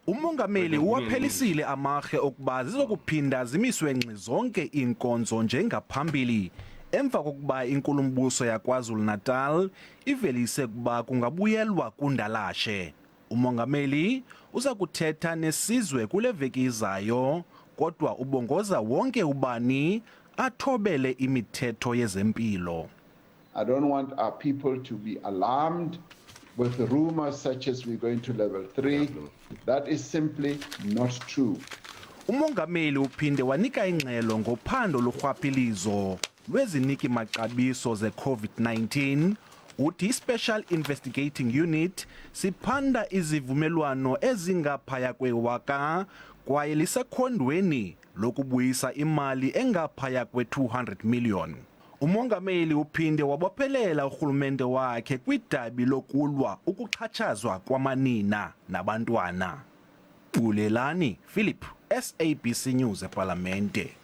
Umongameli uwaphelisile amarhe okuba zizokuphinda zimiswe ngxi zonke iinkonzo njengaphambili emva kokuba inkulumbuso yaKwaZulu-Natal ivelise ukuba kungabuyelwa kundalashe. Umongameli uza kuthetha nesizwe kule veki izayo, kodwa ubongoza wonke ubani athobele imithetho yezempilo. I don't want our people to be alarmed with rumors such as we're going to level 3. That is simply not true. Umongameli uphinde wanika ingxelo ngophando lorhwaphilizo lweziniki maxabiso ze-COVID-19. Uthi i-Special Investigating Unit siphanda izivumelwano ezingaphaya kwewaka kwaye lisekhondweni lokubuyisa imali engaphaya kwe-200 million. Umongameli uphinde wabophelela urhulumente wakhe kwidabi lokulwa ukuxhatshazwa kwamanina nabantwana. Bulelani Philip, SABC News ePalamente.